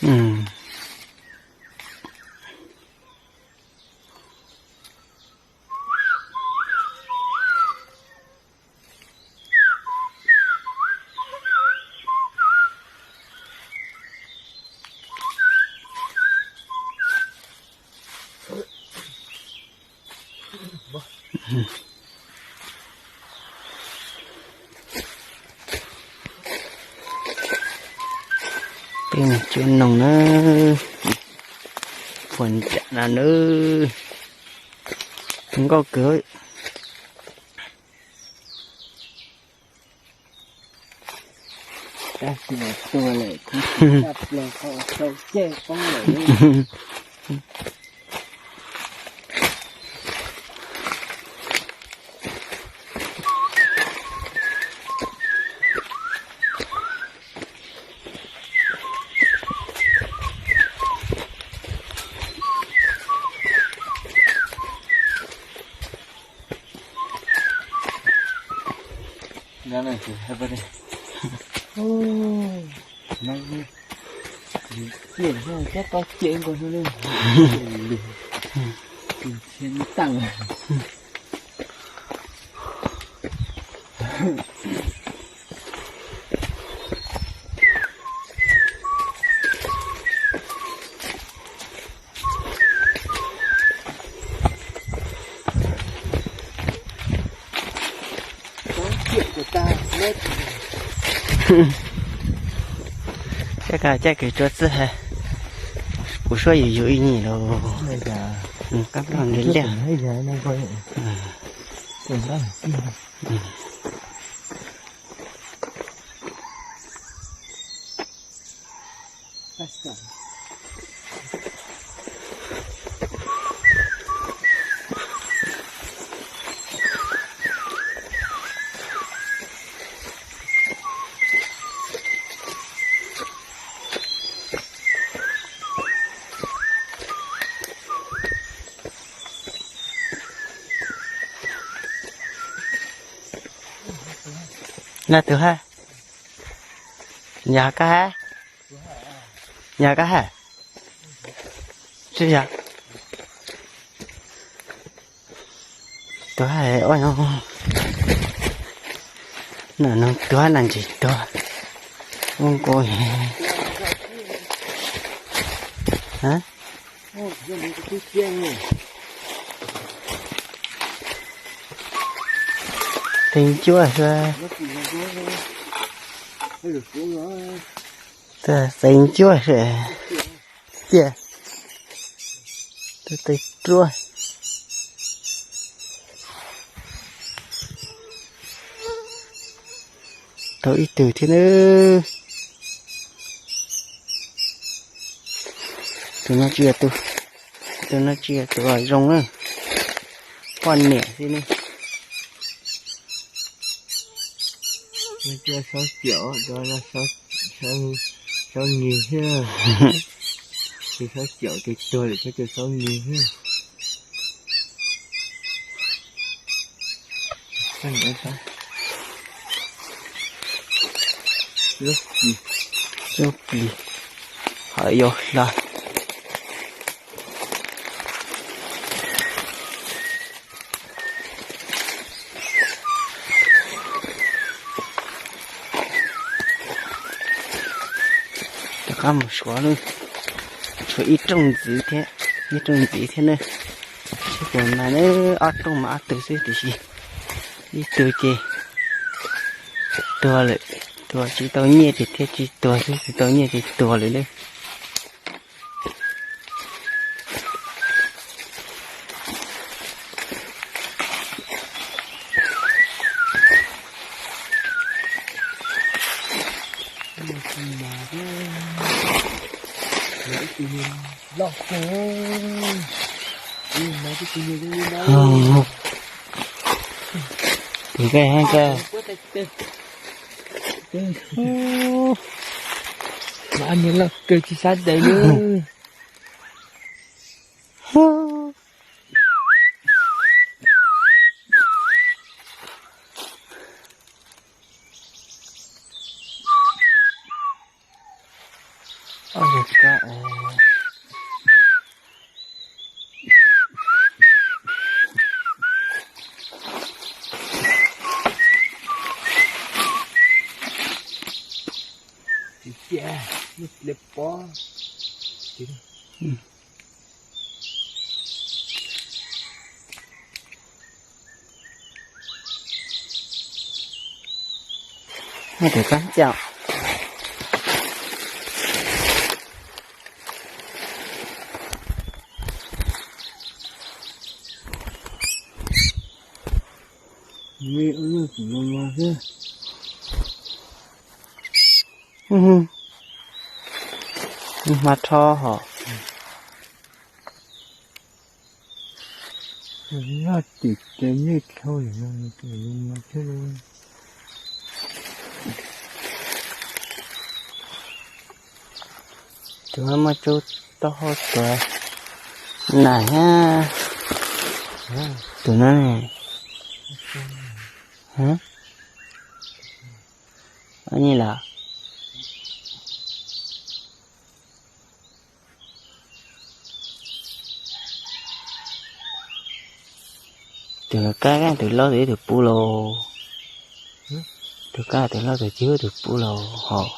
Mm. Peb mus cuab noog na, puag nram no na, nkauj kawg. Tab sis mas tuag lawm, kuv tsis tshaj plaws qhov uas sau caij poob lawm. Caij kws tsuav txwj hais, kuv suab yus yus ib nyuag los qab ploj nti liaj. Nyob tus hab, nyob koj hab, nyob koj hab, tsis yog. Tus hab ua no, no tus hab nas ntsis tuag, ua nkaus. Txeev ncuab xwb, txeev ncuab xwb. Tiag, tus tes ruaj. Tau ib tug thiab nawb. Tus no tsis yog tus, tus no tsis yog tus zoo na. Poj niam xwb ne. Cua saub ciam, cua saub nyiag thiab. Tus saub ciam tus tuag lawm thiab tus saub nyiag thiab. Lub plis, hawm yuav hla. Rov qab mus suav, tshuav ib rooj ntxiv thiab, ib rooj ntxiv thiab ne. Seb puas mas ne, ob rooj mas ob tug xwb tiam sis ib tug ces tuag lawm, tuag tsis tau nyiaj ces thiaj tsis tuag xwb, tsis tau nyiaj ces tuag lawm ne. Tus koj hab koj. Mas niag loj kawg tsis sab daws li. Ob yog kab. Tsis cia, muaj cia pob. Muaj tus kab coj. Hmab rhob hos. Noj tim ces nej dhau thiab. Tus no muaj tsub taub hau tuav nas thiab. Tus no ne? Nyi lawm. Tus kab tus loj tus ib tug pub los. Tus kab tus loj tus ib tug pub los hos.